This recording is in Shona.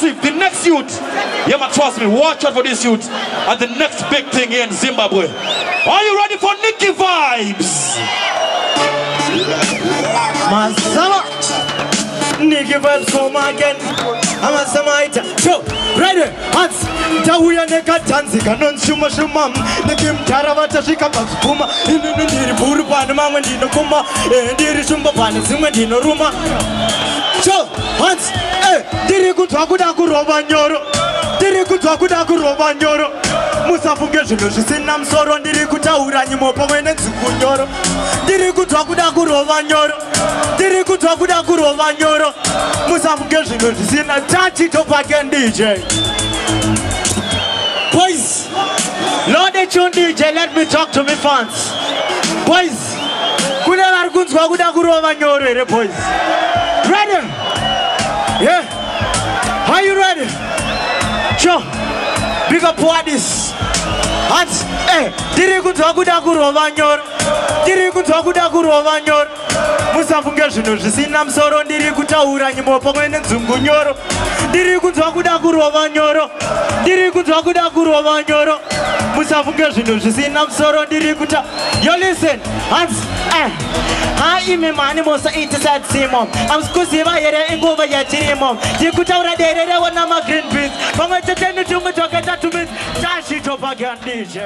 Massive, the next youth. Yeah, man, trust me, watch out for this youth. And the next big thing here in Zimbabwe. Are you ready for Nicky Vibes? Masama Nicky Vibes come again. Amasamaita. So, ready, hands. Tauya nekatanzi kanonzi shuma shuma. Nikimtara vatasvika pazvipfuma. Inini ndiri bhuru pane mamwe ndinokuma. Ndiri shumba pane dzimwe ndinoruma. So, hands. Ndiri kunzwa kuda kurova nyoro. Ndiri kunzwa kuda kurova nyoro. Musafunge zvinhu zvisina musoro. Ndiri kutaura nyimo pamwe nenzungu nyoro. Ndiri kunzwa kuda kurova nyoro. Ndiri kunzwa kuda kurova nyoro. Musafunge zvinhu zvisina. Touch it up again, DJ. Boys, load the tune, DJ. Let me talk to me fans. Boys, kune vari kunzwa kuda kurova nyoro here, boys? Ready? Yeah. Are you ready? Sure. Big up Wadis. Hands. Ndiri kunzwa kuda kurova nyoro. Ndiri kunzwa kuda kurova nyoro. Musafunge zvinhu zvisina musoro. Ndiri kutaura nyimo pamwe nenzungu nyoro. Ndiri kunzwa kuda kurova nyoro. Ndiri kunzwa kuda kurova nyoro. Musafunge zvinhu zvisina musoro. Ndiri kuta. Yo, listen. Hands. Ha, imi mani musaitisa tsimo. Amusikuziva here inguva yatirimo? Ndikutaura derere nama green beans pamwe chete netumwe twakaita tumins. Touch it up again, DJ.